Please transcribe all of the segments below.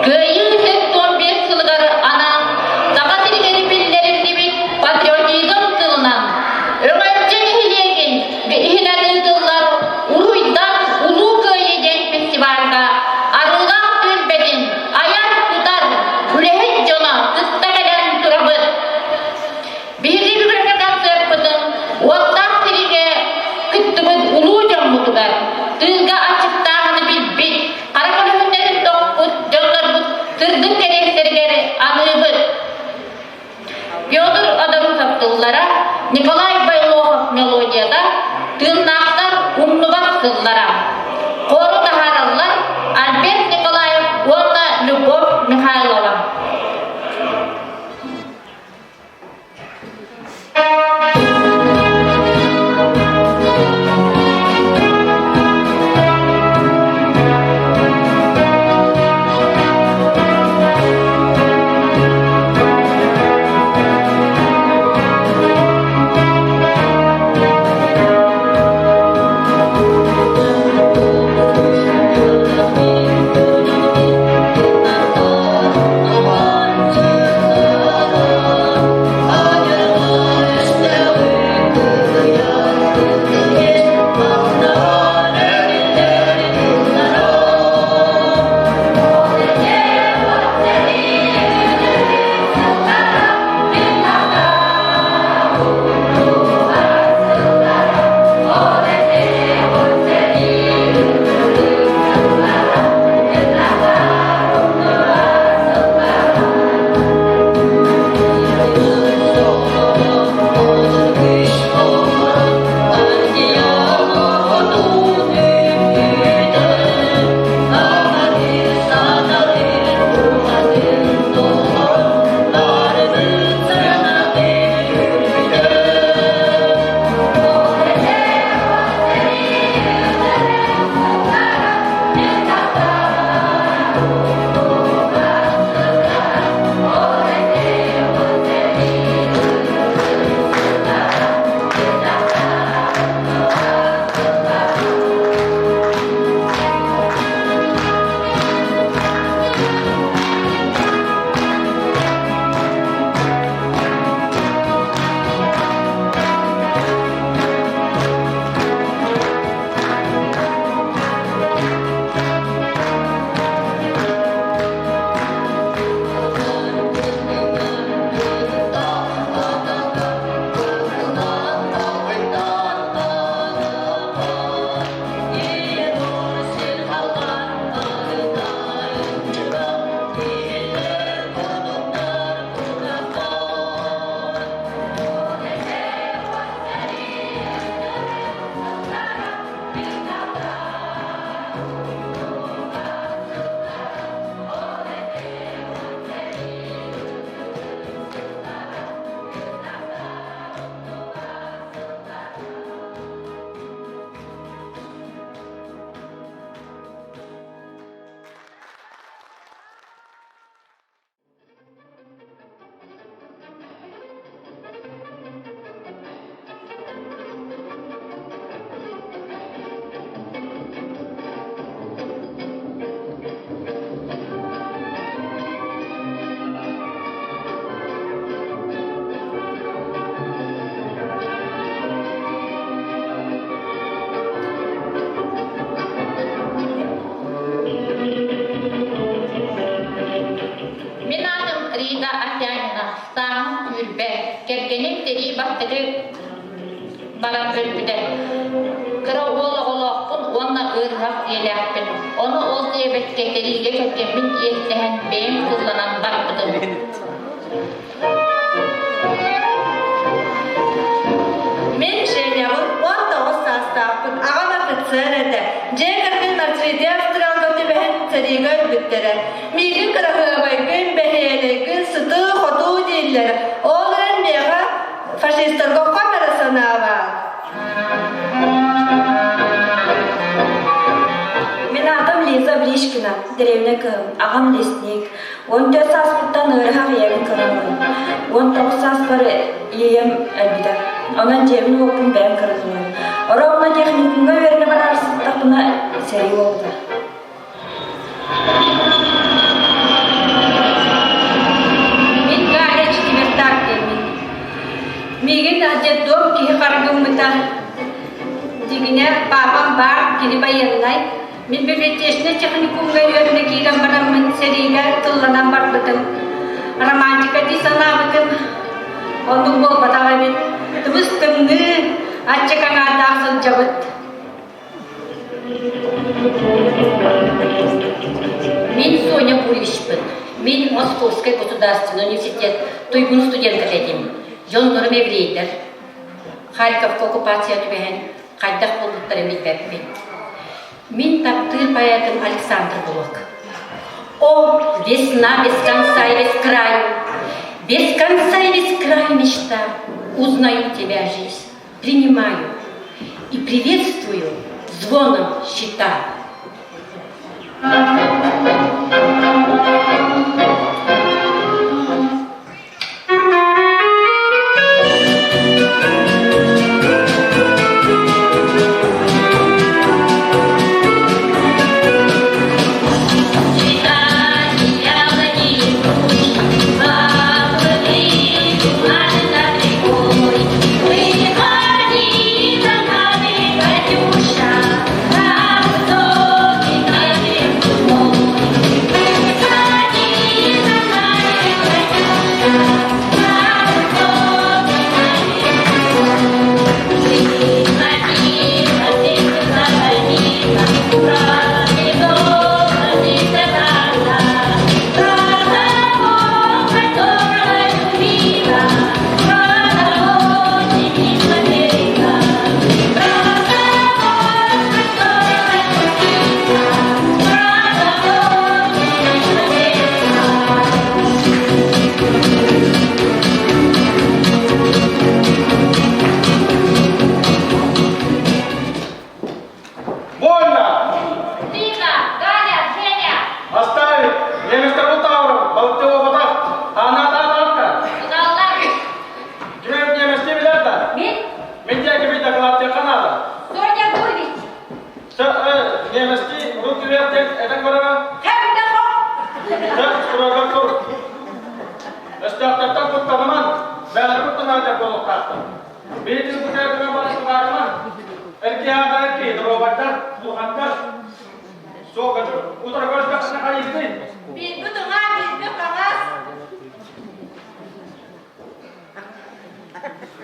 Кыайыы 75 сылыгар анаан Саха сиригэр биллэриллибит патриотизм сылынан Өҥөлдьө нэһилиэгин иһинэн ыытыллар Уруйдан Улуу Кыайыы диэн фестивальга Арыылаах түөлбэтин айар-тутар үлэһит дьоно кытта кэлэн турабыт. Биһиги бүгүҥҥү концерпытын уоттаах сиригэ кыттыбыт улуу дьоммутугар, тыылга аччыктааһыны билбит, хара көлөһүннэрин тохпут дьоннорбут сырдык кэриэстэригэр аныыбыт. Петр Одорусов тыллара, Николай Байлохов мелодията, тыыннаахтар умнубат сыллара. Хору таһаараллар Альберт Николаев уонна Любовь Михайлова. Сааһым 20, кэргэним сэрии бастакы баран өлбүтэ. Кыра уол оҕолоохпун уонна ыарыһах ийэлээхпин. Ону ол диэбэккэ сэриигэ кэргэммин иэстэһэн бэйэм сылланан барбытым. Мин Женябын 19 саастаахпын, аҕам офицер этэ. Дьиэ кэргэн Арчыйдыы Австралга түбэһэн сэриигэ өлбүттэрэ. Миигин кыраһыабайгын, бэһиэлэйгин, сытыы-хотуу дииллэрэ. Ол эрэн миэхэ фашистарга хом эрэ санаа баар. Мин аатым Лиза Бришкина, дэриэбинэ кыһым, аҕам лесник. 14 сааспыттан ыарыһах ийэбин көрөммүн. 19 сааспар ийэм өлбүтэ. Онон дьиэбин-уоппун бэйэм көрүтүнэбин. Оруобуна техникумҥа үөрэнэ бараары сыттахпына сэрии буолбута. Мин Галя четвертак диэммин. Миигин детдом киһи харгыммыта. Дьиҥинэ, папам баар, кини байыаннай. Мин библиотечнай техникумҥа үөрэнэ киирэн бараммын сэриигэ тылланан барбытым. Романтика дии санаабытым, оннук буолбатах эбит. Тыбыс-тымныы, аччык аҥаардаах сылдьабыт. Мин Соня Гурьевичпын. Мин Московский государственный университет туйгун студентката этим. Дьоннорум еврейдэр. Харьковка оккупация түбэһэн хайдах буолбуттарын билбэппин. Мин таптыыр поэтым Александр Блок. О, весна без конца и без краю, без конца и без краю мечта, узнаю тебя, жизнь, принимаю и приветствую звоном щита. Вольно! Лина, Галя, Женя! Оставить! Немецкому тауру! Балтыга батах! Аната Кыналлар! Ким немецти билэр да? Мин Мин диэки докладтыахха наада. Соня Гурвич. Немецти руки вверх диэн этэн көрөҕө. Сөп, стройга тур. Өстөөхтөртөн куттаныман, бэйэлэр куттанааччы буолуохтаахтар. Биир бутаатыга барыстыбаатыман. Эркиаата эрки, доруобайдар, улахаттар. Суох, утары көрсөххүнэ хайыыбытый? Биирбит уҥа, биирбит хаҥас.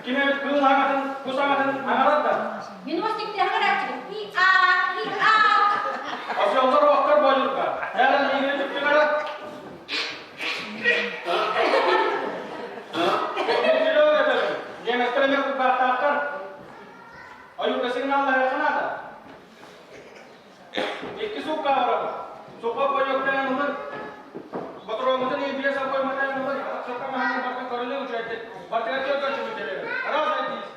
Ким эбит кыыл аҥатын, кус аҥатын аҥарар да? Миносник аҥарааччыбыт. И-а, и-а. Оселлор уохтар буойурга. Бэйэлэр миигини түптүлэрэ. Немецтэр эмиэ кулгаахтаахтар. Ойуурга сигналлаһыахха наада. Икки суукка барабыт. Сухой бойуоктаан ылын. Ботуруоммутун илбийэ саппойматаан ылын. Сокка маһаны барытын көрүнүҥ үчүгэйдик. Бартыгар көрдөөччүбүт дэлэбит. Араас айтиис.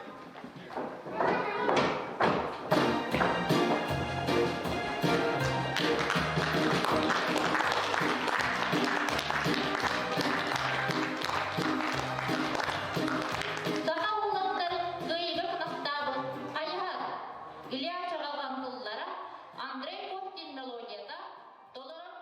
Саха уолаттарын кыайыыга кынаттаабыт Айыһар, Илья Чаҕылҕан тыллара, Андрей Ковтин мелодията, толорор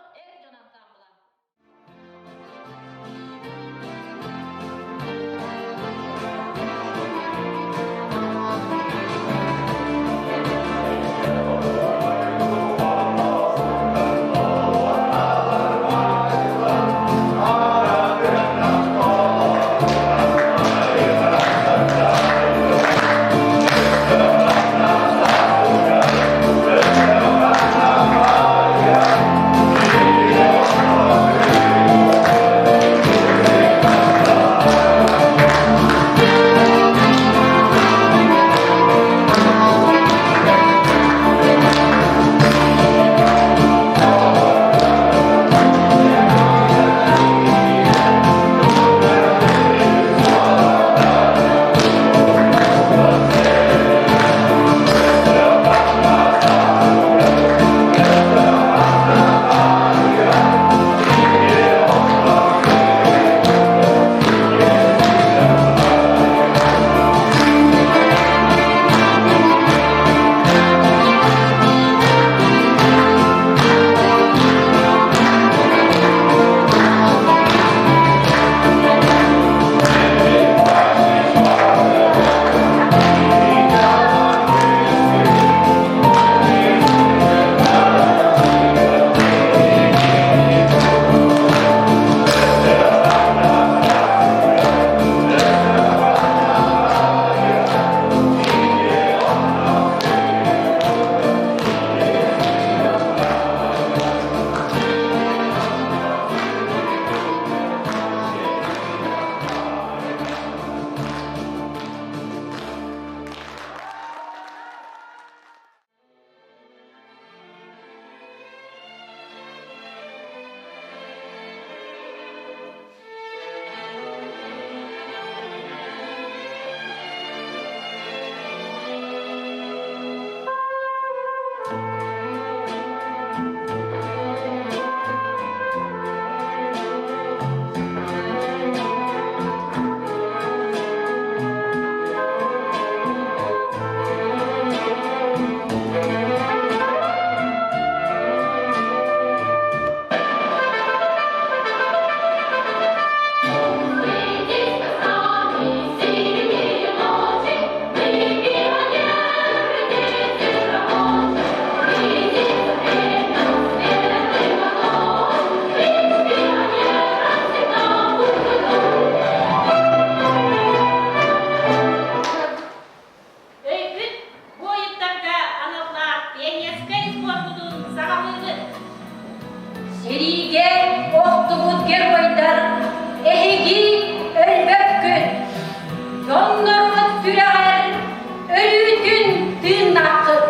геройдар, эһиги өлбөккүт! Дьонноргут сүрэҕэр өлүүтүн тыыннааххыт!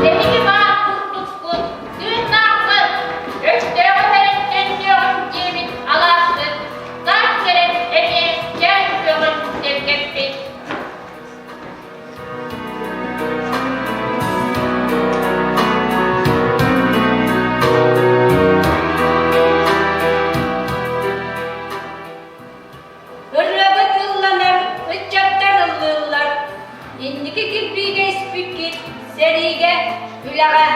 Эһиги баар курдуккут, тыыннааххыт, өстөөҕү үһэрэн төннүөҕүм диэбит алааскыт, таас кэлэн эмиэ чээн күөҕүн тэлгэппит. Ырыабыт ылланар, ыччаттар ыллыыллар. Инники кирбиигэ испиккит, сэриигэ, үлэҕэ.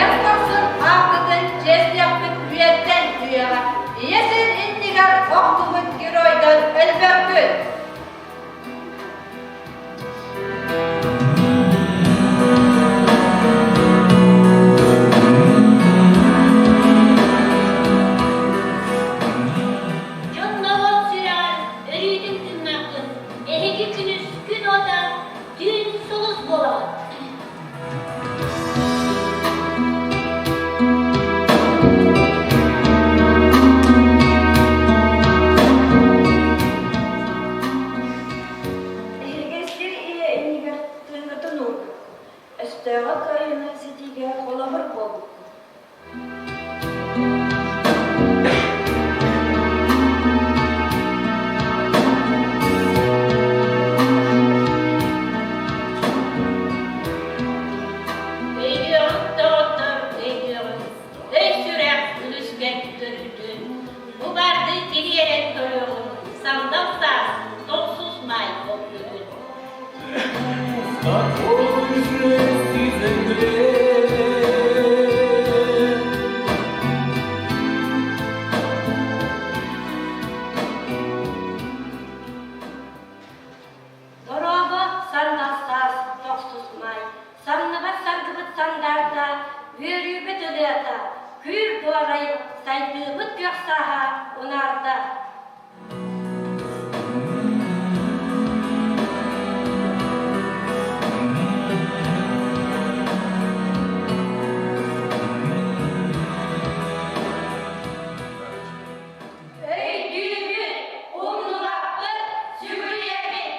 Эр хорсун ааккытын чиэстиэхпит үйэттэн үйэҕэ. Ийэ сир иннигэр охтубут геройдар өлбөппүт. Дьон норуот сүрэҕэр өрүүтүн тыыннааххын, эһиги күнүс күн уота, түүн сулус буолаҕыт. Эһиги сир ийэ иннигэр тыыҥҥытын уурбуккут, өстөөҕү кыайыыны ситиигэ холобур буолбуккут. Өйүөҕүҥ доҕоттор, өйүөҕүҥ, өй-сүрэх үлүскэн көрүүтүн, бу баардыы тириэрэн көрүөҕүҥ, сандал саас, тохсус маай охтугун. Такой жести земле. Дорообо, сандал саас, тохсус маай, самныбат саргыбыт сандаарда, үөрүүбүт ылыата, күүр дуорай, сайдыыбыт күөх сааһа унаарда. Өйдүүбүт, умнубаппыт, сүгүрүйэбит!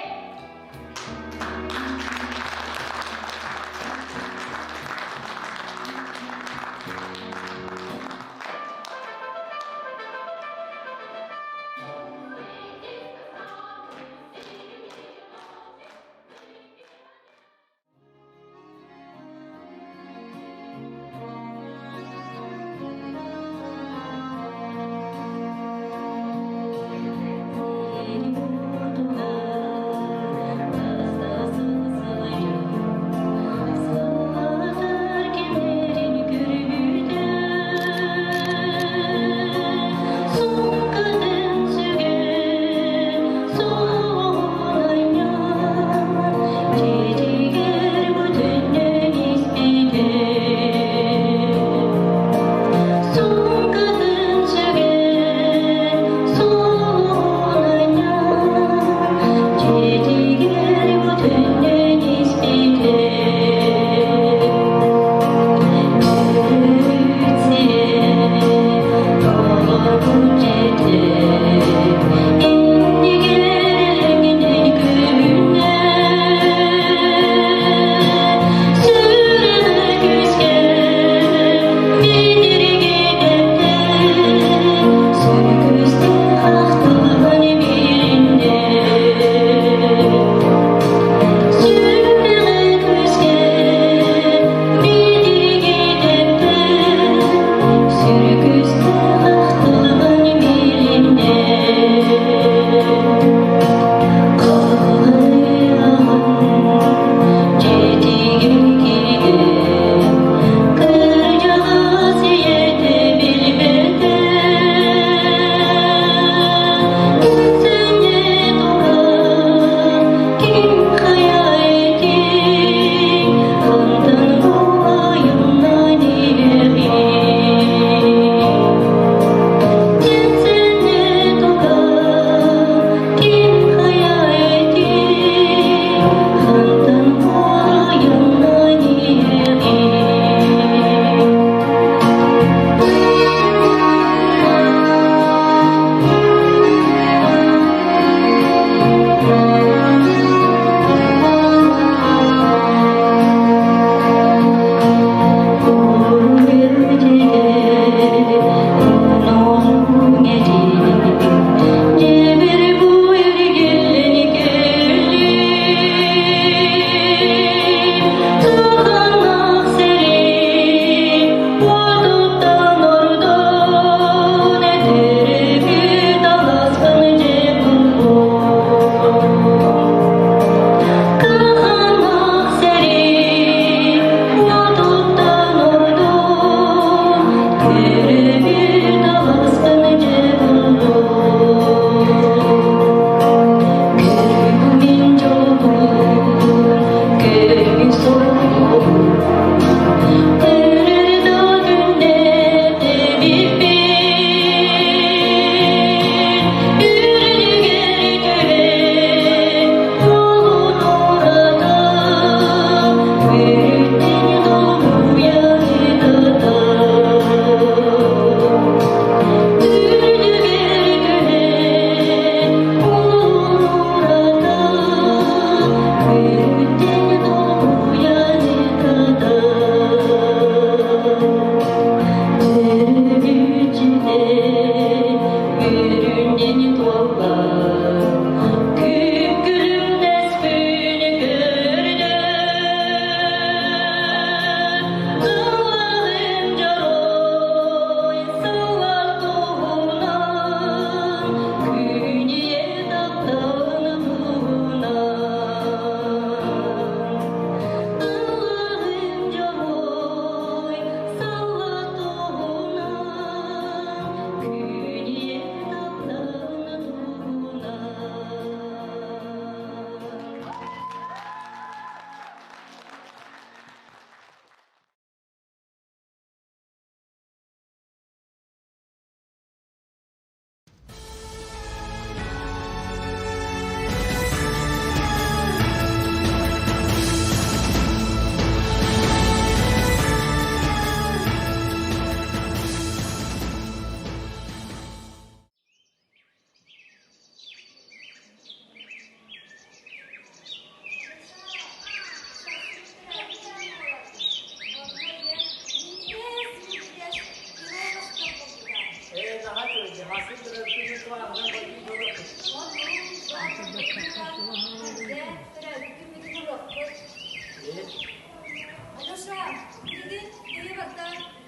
Алеша, билигин киһи барда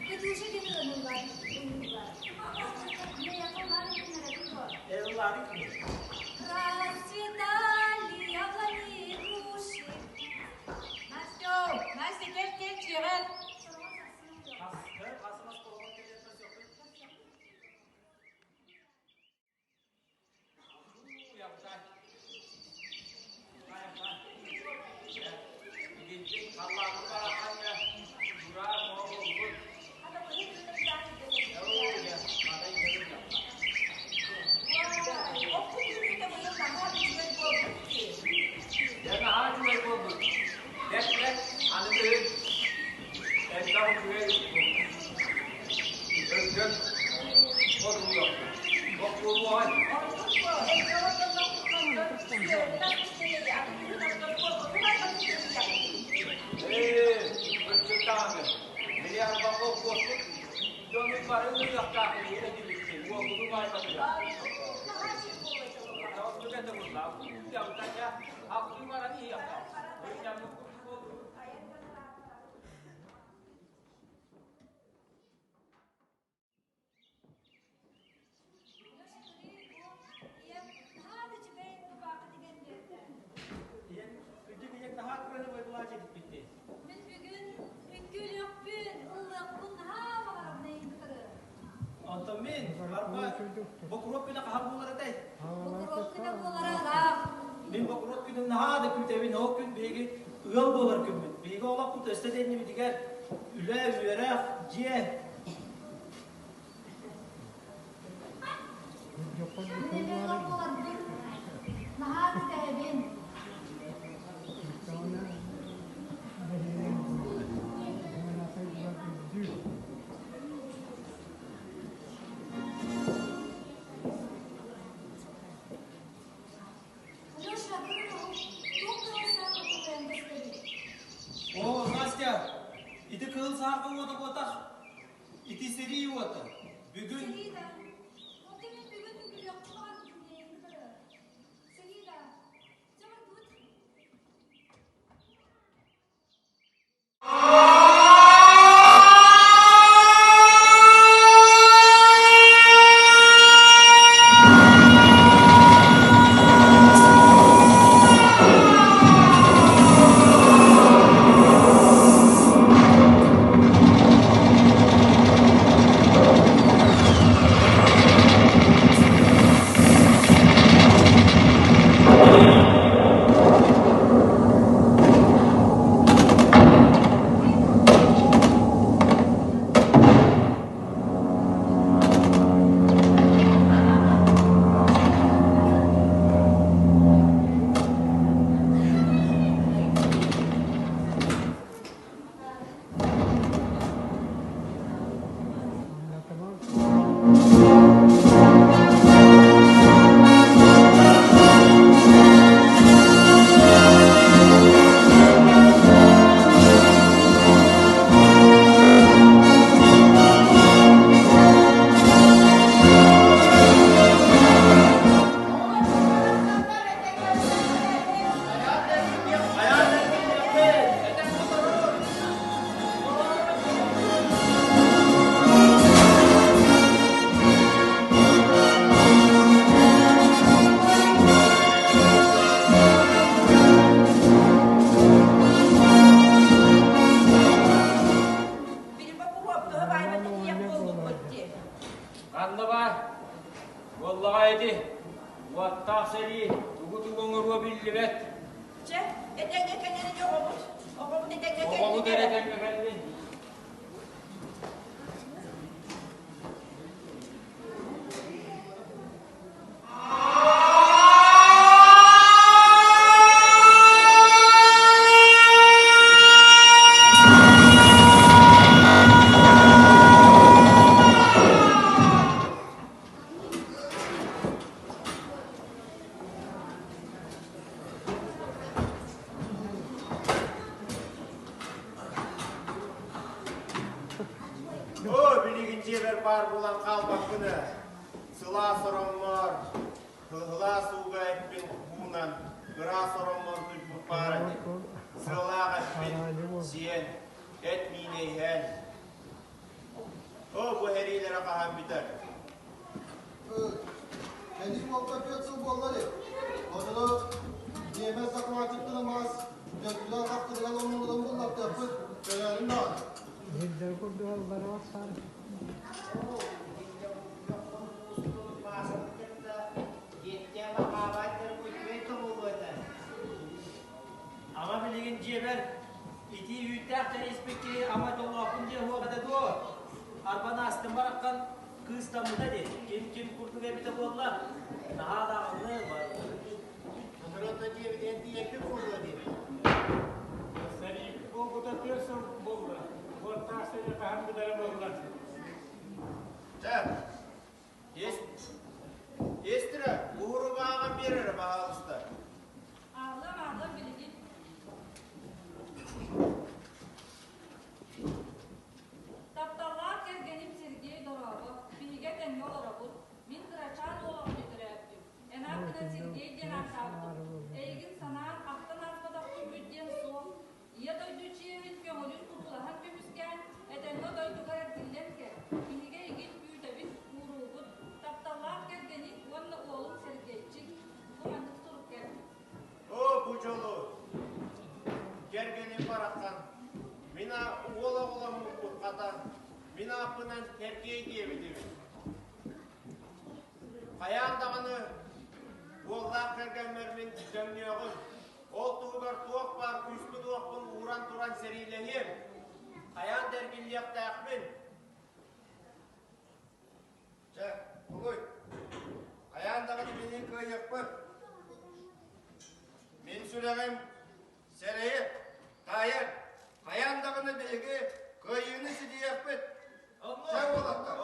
Катюша диэн ылыныллар. Расцветали яблони и груши. Настя, Настя, кел, кел, дьиэҕэр. Мин бүгүн үҥкүүлүөхпүн, ыллыахпын наһаа баҕарабын эйигин кытары. Онтон мин барба бокуруоп күнэ хаһан буолар этэй? Бокуруоп күнэ буолара ыраах. Мин бокуруоп күнүн наһаа да күүтэбин, ол күн биһиги ыал буолар күммүт. Биһиги олохпут өстө тэннибитигэр үлэ, үөрэх, дьиэ. Мин эмиэ ыал буоларбын наһаа күүтэбин. Алеша, туох кыһыл саарба көстөрүй? О, Настя, ити кыһыл саарба уота буотах. Ити сэрии уота. Бүгүн... Сэрии да. Оттон мин бүгүн үҥкүүлүөхпүн баҕарбытым диэйин кытары. Сэрии да. Чэ бардыбыт. Ханна баар? Буоллаҕа ити. Уоттаах сэрии тугу-тугу оҥоруо биллибэт. Чэ, этэҥҥэ кэлэрин оҕобут. Оҕобут этэҥҥэ Оҕобут эрэ этэҥҥэ кэллин. Оо, билигин дьиэбэр баар буолан хаалбаппын ээ. Сылаас ороммор, сылаас ууга эппин уунан, ыраас ороммор утуйбут баар этим. Сыалаах эппин сиэн, эт миинэ иһэн. Оо, бу эриилэрэ хаһан бүтэр? Кэлии буолта түөрт сыл буолла дии. Онно ньиэмэс захватчиктарын маас дьөргүлэр хахтырыгар оннуларын буллартыахпыт, көрөөрүн даҕаны. Ама билигин дьиэбэр итии үүттээх чэй испит киһи ама дьоллоохпун диэ суох этэ дуо? Арбан аастым бараххан кыыстаммыта дии. Ким-ким курдук эбитэ буолла? Наһаа да аҕынны Сотору дьиэбитигэр тиийэппит буолуо дии. Сэрии буолбута түөрт сыл буолла. Уоттаах сэрии хаһан бүтэрэ буолла. Чэ, Эстера, уһурубааҕын биэрэрэ, баһаалыста. Ааллам, ааллам билигин. Тапталлаах кэргэним Сергей дорообо, биһиги этэҥҥэ олоробут. Мин кырачаан уол оҕону төрөөбүтүм. Эн ааккынан Сергей диэн ааттаабытым. Эйигин санаан, ахтан ааспатах күммүт диэн суох. Ийэ дойду чиэһин көҥүлүн туруулаһан көмүскээн, этэҥҥэ дойдугар эргиллэн кэл. Биһиги эйигин күүтэбит, ууруубут. Тапталлаах кэргэниҥ уонна уолуҥ Сергейчик. Бу маннык сурук кэлбит. Оо, бу дьолу! Кэргэним барахсан. Мин уол оҕоломмуппут хата. Мин ааппынан Сергей диэбит эбит. Хайаан даҕаны уоллаах кэргэммэр мин төҥнүөҕүм. Ол туһугар туох баар күүспүн-уохпун ууран туран сэриилэһиэм. Хайаан да эргиллиэхтээхпин. Чэ, Улуй, хайаан даҕаны миигин кыайыахпыт. Мин сүрэҕим сэрэйэр, таайар. Хайаан даҕаны биһиги кыайыыны ситиһиэхпит. Чэ, уолаттар,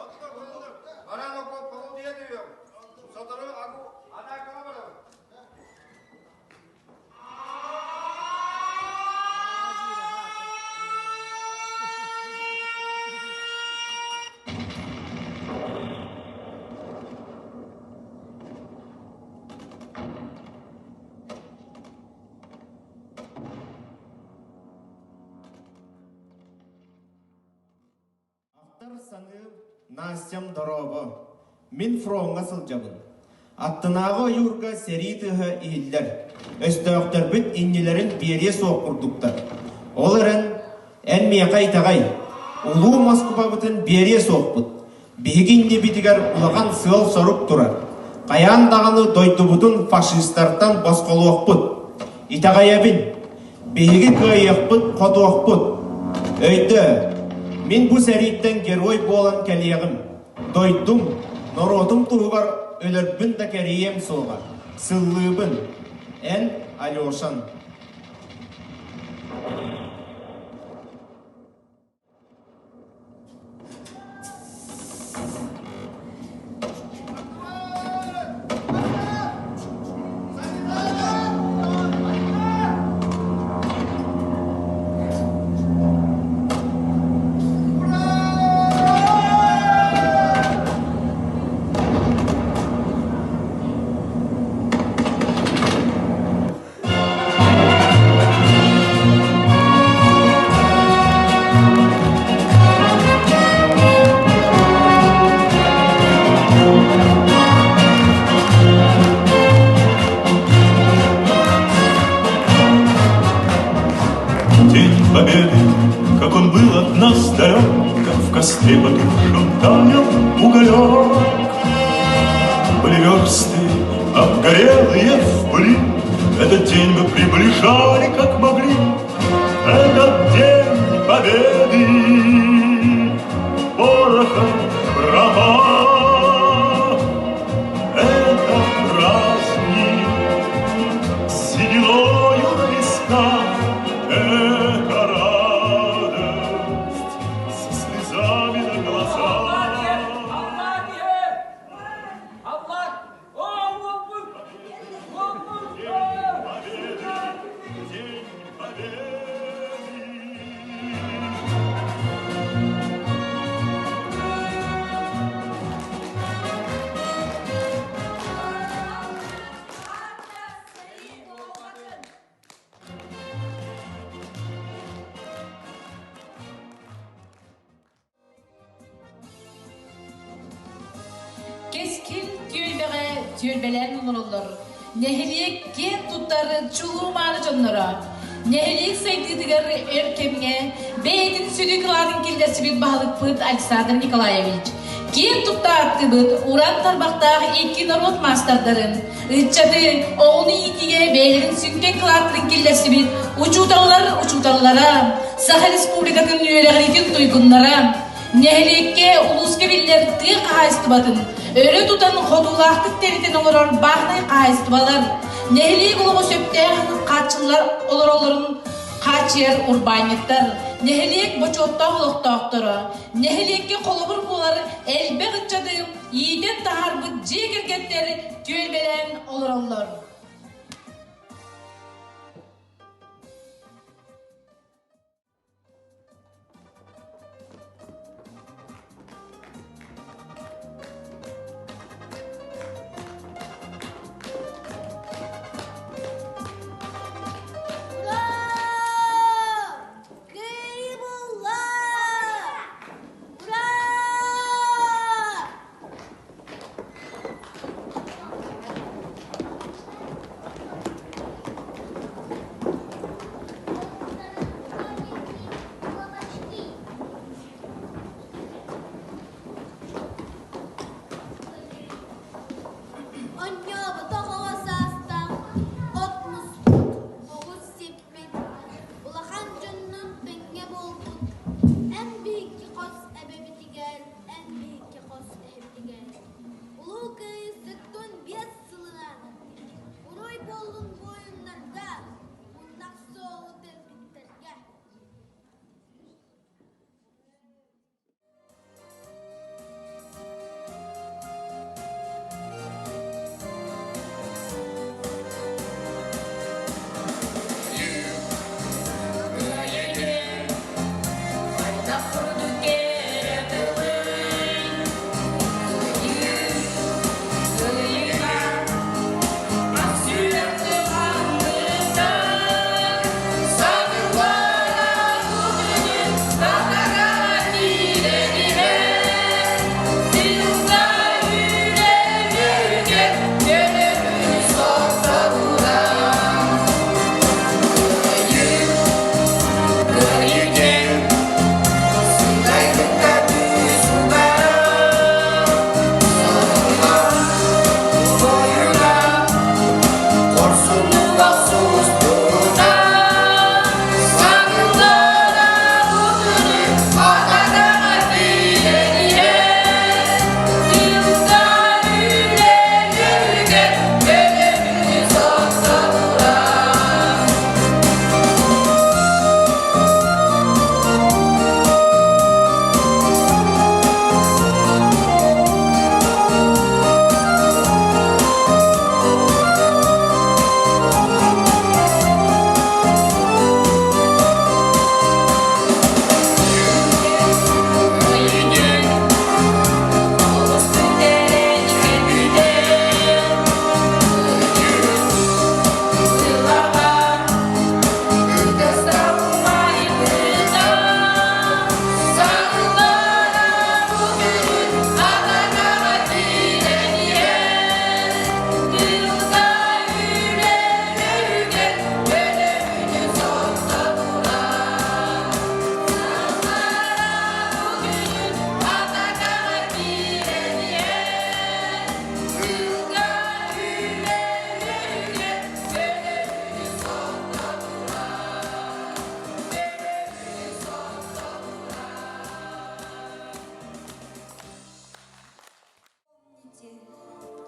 баран окуоппалыы түһүөм. Сотору атаакаҕа барабыт. Автор саныыр Настям дорообо. Мин фроҥҥа сылдьабын. Аттынааҕы ойуурга сэрии тыаһа иһиллэр. Өстөөхтөрбүт иннилэрин биэриэ суох курдуктар. Ол эрэн, эн миэхэ итэҕэй. Улуу Москубабытын биэриэ суохпут. Биһиги иннибитигэр улахан сыал-сорук турар. Хайаан даҕаны дойдубутун фашистартан босхолуохпут. Итэҕэйэбин. Биһиги кыайыахпыт, хотуохпут. Өйдөө, мин бу сэрииттэн герой буолан кэлиэҕим. Дойдум, норуотум туһугар өлөрбүн да кэрийиэм суоҕа. Сыллыыбын. Эн Алешан. День Победы, как он был от нас далек, Как в костре потухшем таял уголек. Были версты, обгорелые в пыли, Этот день мы приближали, как могли. Этот день Победы порохом пропах. Это праздник с сединою на висках, Это радость со слезами на глазах. День Победы, День Победы. түөлбэлээн олороллор. Нэһилиэк киэн туттар чулуу мааны дьонноро. Нэһилиэк сайдыытыгар өр кэмҥэ бэйэтин сүдү кылаатын киллэрсибит баһылыкпыт Александр Николаевич. Киэн тутта ааттыыбыт уран тарбахтаах икки норуот маастардарын, ыччаты, оҕону иитиигэ бэйэлэрин сүҥкэн кылааттарын киллэрсибит учууталлар учууталлара, Саха Республикатын үөрэҕириитин туйгуннара, Нэһилиэккэ, улууска биллэр тыа хаһаайыстыбатын өрө тутан хотуулаахтык тэритэн олорор бааһынай хаһаайыстыбалар, нэһилиэк олоҕо сөптөөх хааччыллар олороллорун хааччыйар урбаанньыттар, нэһилиэк бочуоттаах олохтоохторо, нэһилиэккэ холобур буолар элбэх ыччаты иитэн таһаарбыт дьиэ кэргэттэр түөлбэлээн олороллор. Ура! Кыайыы буолла! Ура! Онньооботох оҕо саастаах от муспут, оҕус сиппит, улахан дьоннуун тэҥҥэ буолбут, эн биһикки хос эбэбитигэр, эн биһикки хос эһэбитигэр. Улуу Кыайыы 75 сылынан Уруй буоллун буойуннарга, муннах суолу тэлбиттэргэ.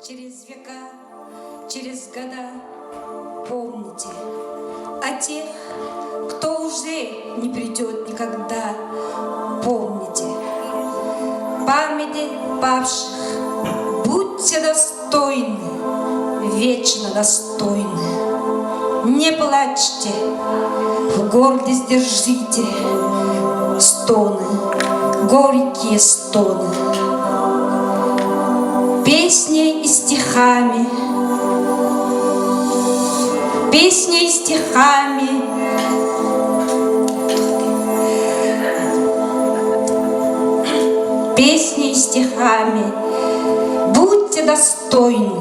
Через века, через года помните о тех, кто уже не придет никогда. Помните. Памяти павших будьте достойны, вечно достойны. Не плачьте, в гордость держите стоны, горькие стоны. Песней и стихами, песней и стихами песней и стихами. Будьте достойны.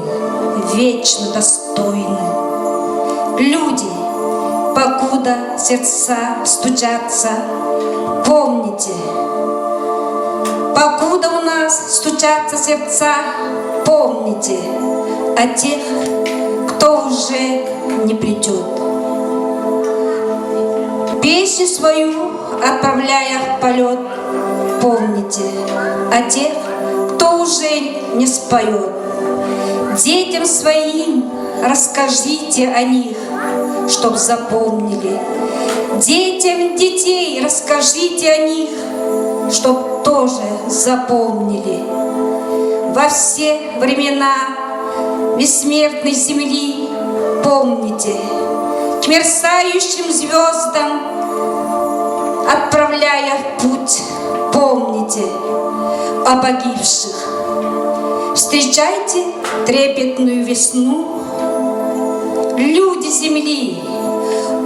вечно достойны. Люди, покуда сердца стучатся, помните, покуда у нас стучатся сердца, помните о тех, кто уже не придет. Песню свою отправляя в полет, помните о тех, кто уже не споет. Детям своим расскажите о них, чтоб запомнили. Детям детей расскажите о них, чтоб тоже запомнили. Во все времена бессмертной земли помните, к мерцающим звездам отправляя в путь, помните о погибших. Встречайте трепетную весну, люди земли,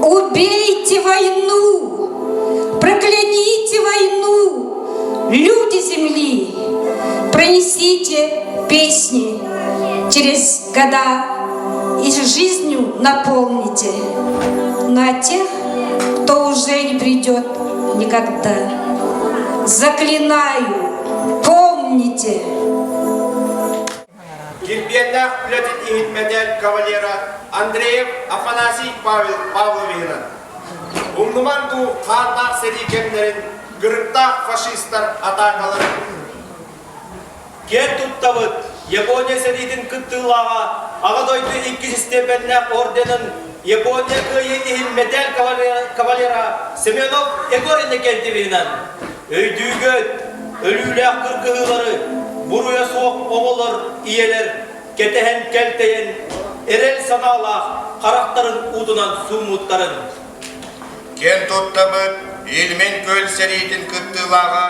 убейте войну, прокляните войну, люди земли, пронесите песни через года и жизнью наполните на тех, кто уже не придет никогда. Заклинаю, помните! Килбиэннээх үлэтин иһин мэтээл кавалера Андреев Афанасий Павел Павловиһынан. Умнуман дуу хааннаах сэрии кэмнэрин кырыктаах фашистар атаакаларын Киэн туттабыт Япония сэриитин кыттыылааҕа Аҕа дойду иккис истиэпэннээх орденын Япония кыайыы иһин мэтээл кавалера Семенов Егор Иннокентьевиһынан өйдүүгүт өлүүлээх кыргыһыылары буруйа суох оҕолор ийэлэр кэтэһэн кэлтэйэн эрэл санаалаах харахтарын уутунан сууммуттарын Киэн туттабыт Ильмень күөл сэриитин кыттыылааҕа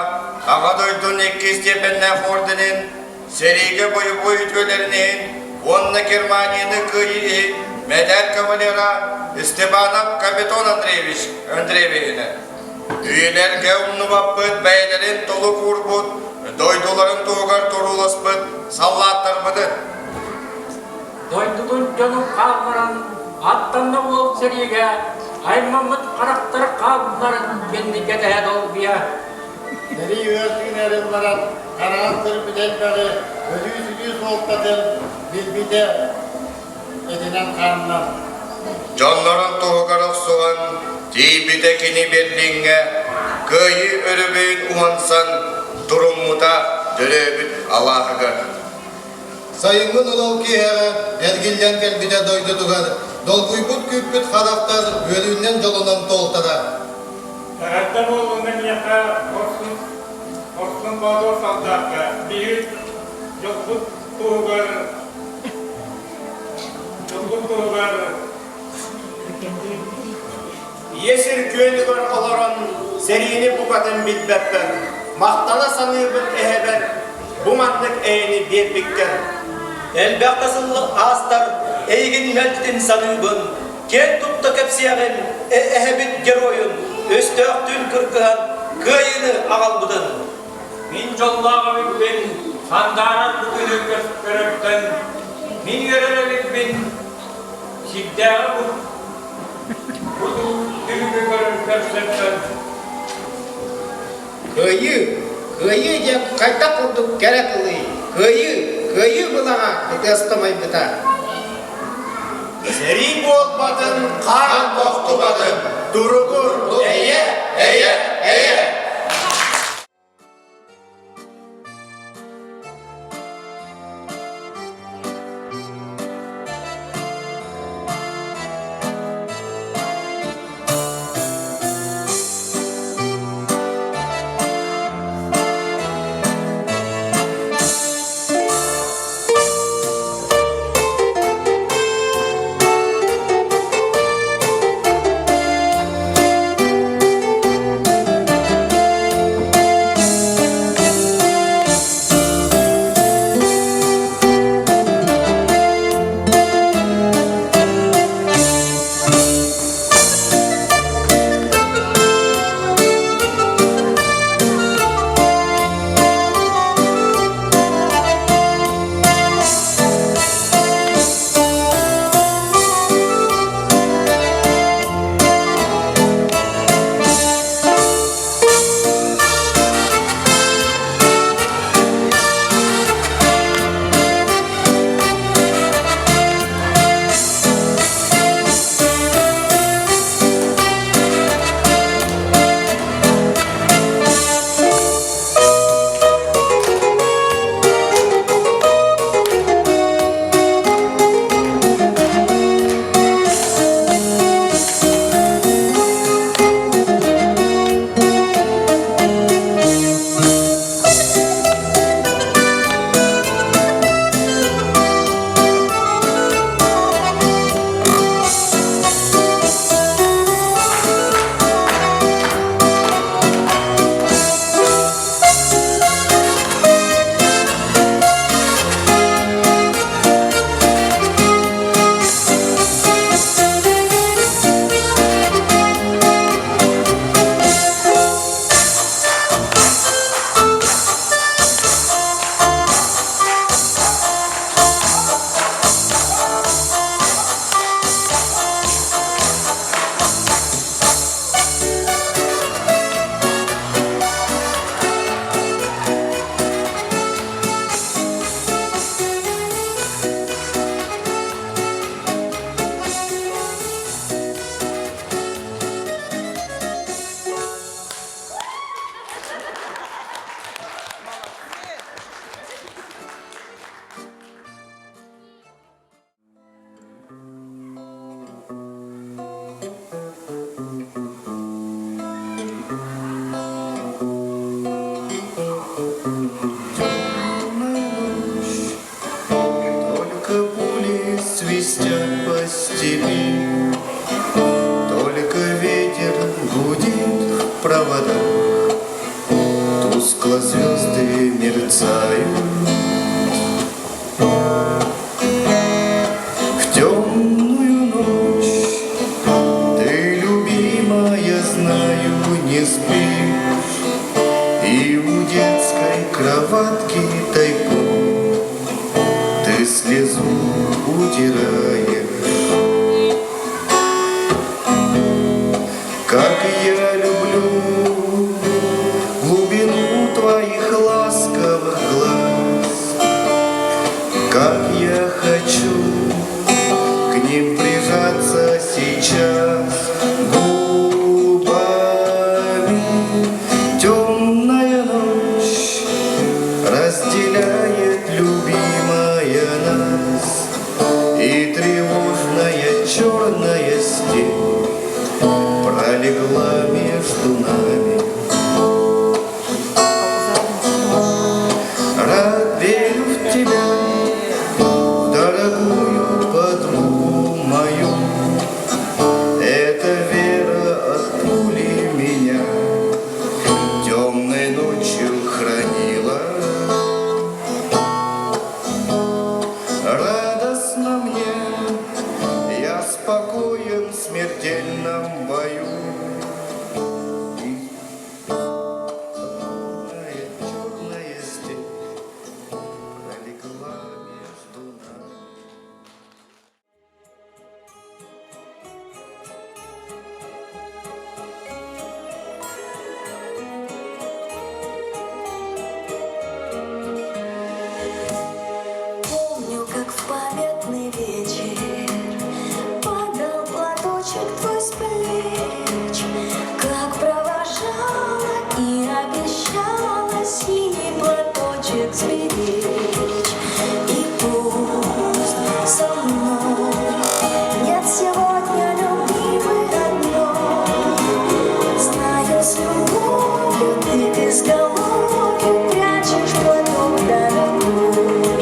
Аҕа дойдуну иккис степеннээх орденин, сэриигэ бойобуой үтүөлэрин иһин уонна Германияны кыайыы иһин мэтээл кавалера Степанов Капитон Андреевич Андреевиһинэн. Үйэлэргэ умнубаппыт бэйэлэрин толук уурбут, дойдуларын туһугар турууласпыт саллааттарбытын. Дойдутун дьонун хаалларан, аттанна уол сэриигэ, аймаммыт харахтар хааллар кэнникэ тэһэ долгуйа. Сэрии ыар тыын баран, хараҕын көрбүт элбэҕи, өлүү-сүтүү суолтатын билбитэ этинэн-хаанынан. Дьоннорун туһугар охсуһан, тиийбитэ кини Берлиҥҥэ, Кыайыы өрөбөйүн уһансан, туруммута төрөөбүт алааһыгар. Сайыҥҥы нудол киэһэҕэ эргиллэн кэлбитэ дойдутугар долгуйбут күүппүт харахтар үөрүүнэн дьолунан туолтара. Эҕэрдэ буоллун миэхэ хорсун, хорсун боотур солдаакка биир дьолбут туһугар дьолбут туһугар Ийэ сир күөнүгэр олорон сэриини букатын билбэппэр, махтана саныыбын эһэбэр бу маннык эйэни биэрбиккэр. Элбэх да сыл аастар эйигин мэлдьитин саныыбын, киэн тутта кэпсиэҕин эһэбит геройун, өстөөхтүүн кыргыһан кыайыыны аҕалбытын. Мин дьоллоох эбиппин, сандаарар бу күнү көрөртөн, мин үөрэр эбиппин, сирдээҕи бу бу түбүгү көрсөртөн. Кыайыы, кыайыы диэн хайдах курдук кэрэ тылый, кыайыы, кыайыы былаҕа ытыастамайбыта. Сэрии буолбатын, хаан тохтубатын, туругур, эйэ, эйэ, эйэ! свистят по степи. Только ветер гудит в проводах, Тускло звезды мерцают. В темную ночь ты, любимая, знаю, не спишь, И у детской кроватки тайком Ты слезу утираешь. Как я люблю глубину твоих ласковых глаз, Как я хочу к ним прижаться сейчас губами. Темная ночь разделяет любимая нас, И тревожная черная степь пролегла между нами. Рад верю в тебя, в дорогую подругу мою. Эта вера от пули меня темной ночью хранила. Радостно мне, я спокоен в смертельном бою. И черная степь пролегла между нами. Помню, как в памятный вечер падал платочек твой с плеч, как провожала и обещала синий платочек сберечь. И пусть со мной нет сегодня любимой одной, знаю, с любовью ты к изголовью прячешь платок дорогой.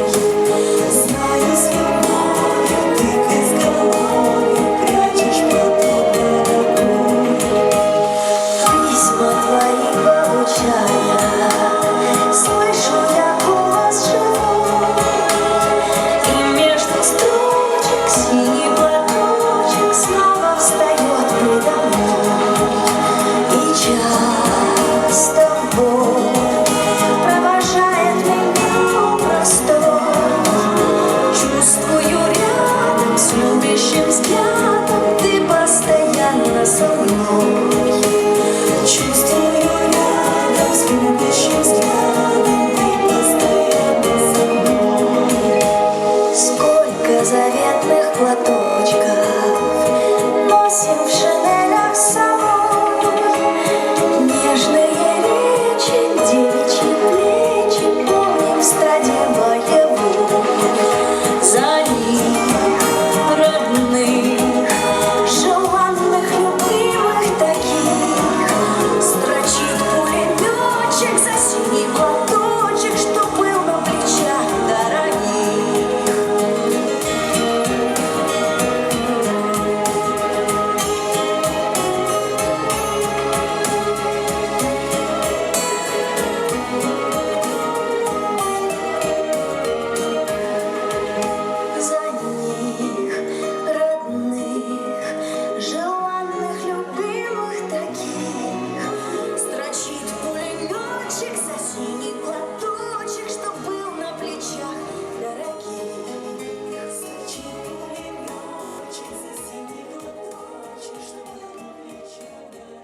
Знаю, с любовью ты к изголовью прячешь платок дорогой. Письма твои получая, слышу я голос живой, и между строчек синий платочек снова встает предо мной. И часто в бой провожает меня простой. Чувствую рядом с любящим взглядом ты постоянно со мной. Чувствую рядом с любящим взглядом ты постоянно со мной. Сколько заветных платочков носим в шинелях с собой. Нежные речи, девичьи плечи помним в стране боевой. За них, родных, желанных, любимых таких, строчит пулеметчик за синий платочек, что был на плечах дорогих. За них, родных, желанных, любимых таких, строчит пулеметчик за синий платочек, что был на плечах дорогих. Строчит пулеметчик за синий платочек, что был на плечах дорогих.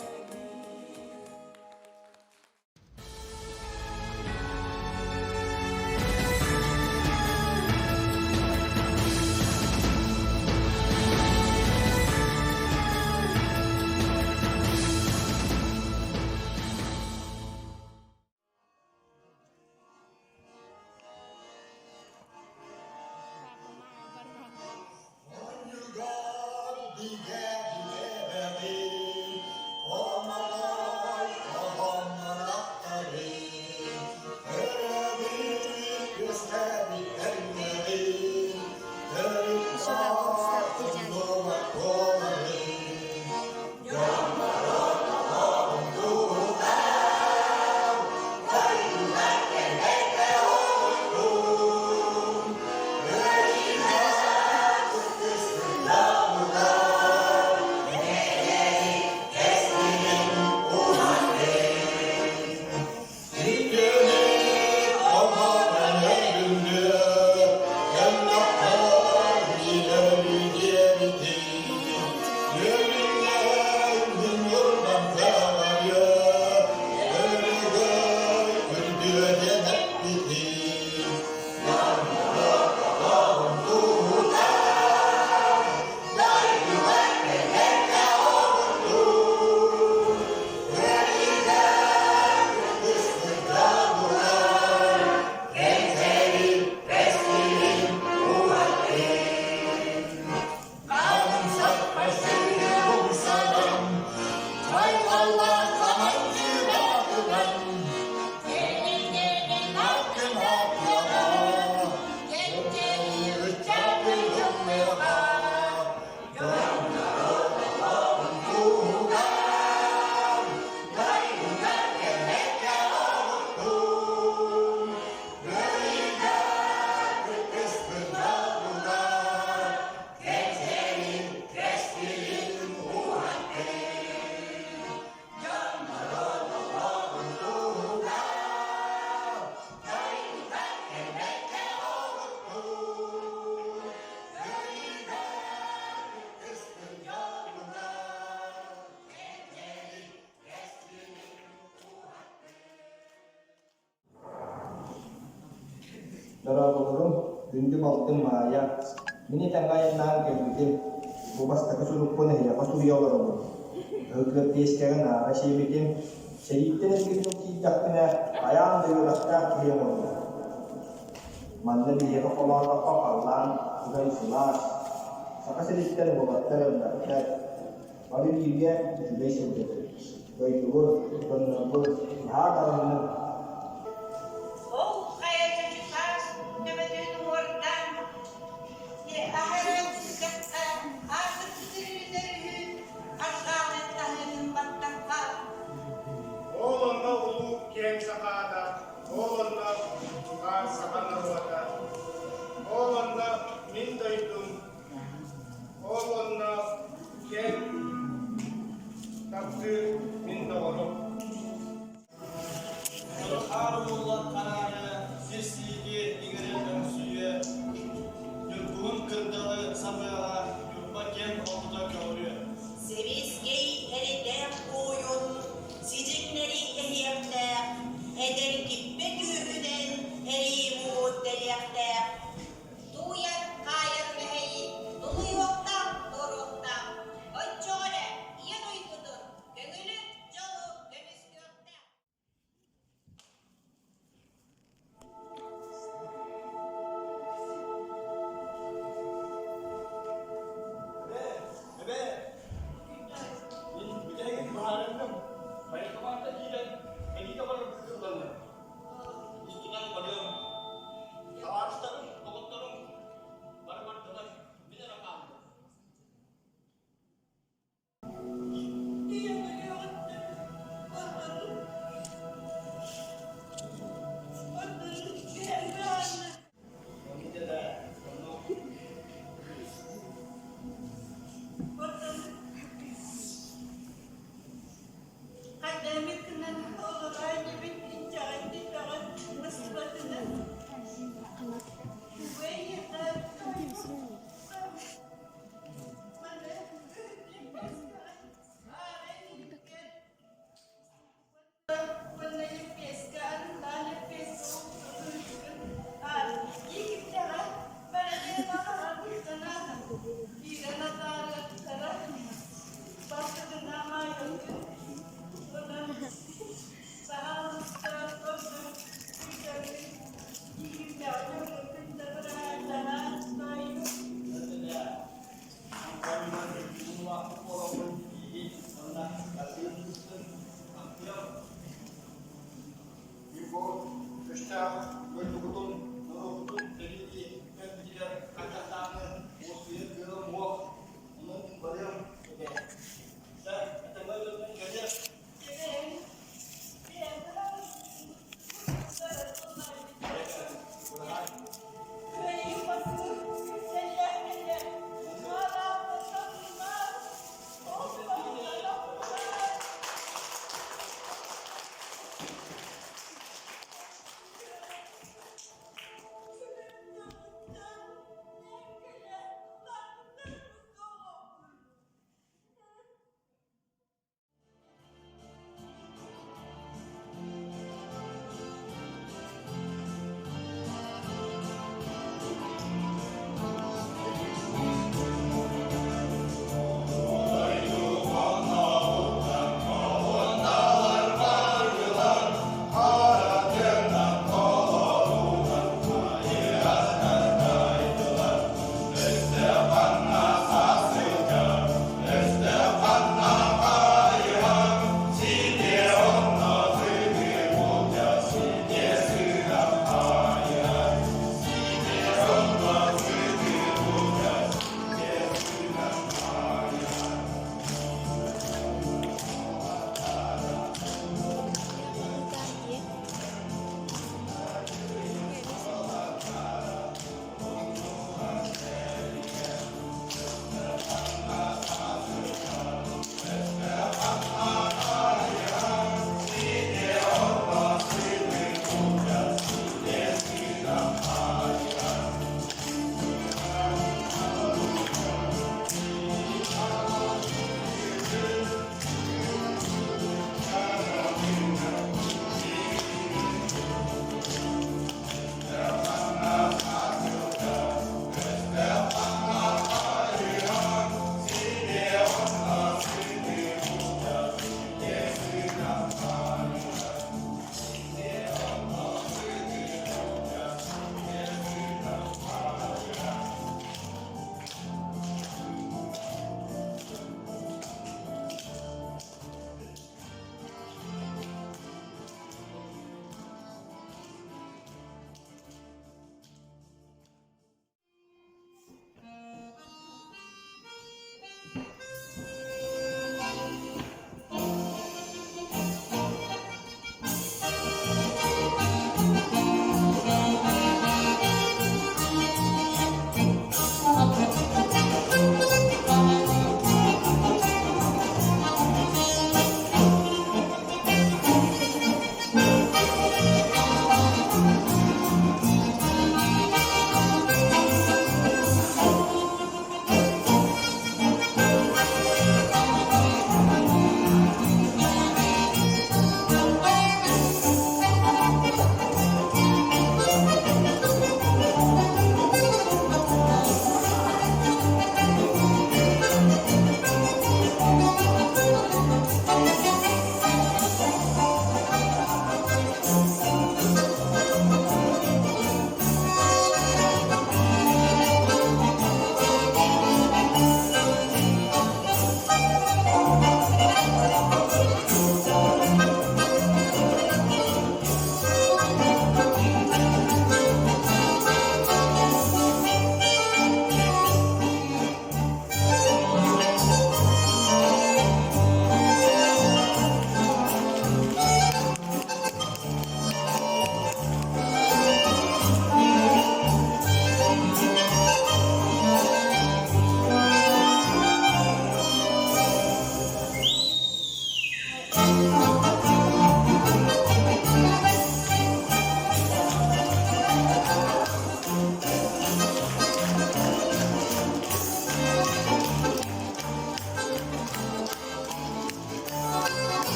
Дорооболоруҥ, күндү балтым Маайа. Мин этэҥҥэ айаннаан кэлбитим. Бу бастакы сурукпун эһиэхэ суруйа олоробун. Ыһык-лэппиэскэҕэ наара сиэбитим. Сэрииттэн эргиллэн киирдэхпинэ, хайаан да үөрэхтээх киһи оҥоруом. Манна биһиэхэ холоотоххо халлаан удай сылаас. Саха сириттэн уолаттар элбэхтэр. Бары бииргэ үчүгэй сылдьабыт. Дойдубут, дьоннорбут наһаа даҕаны.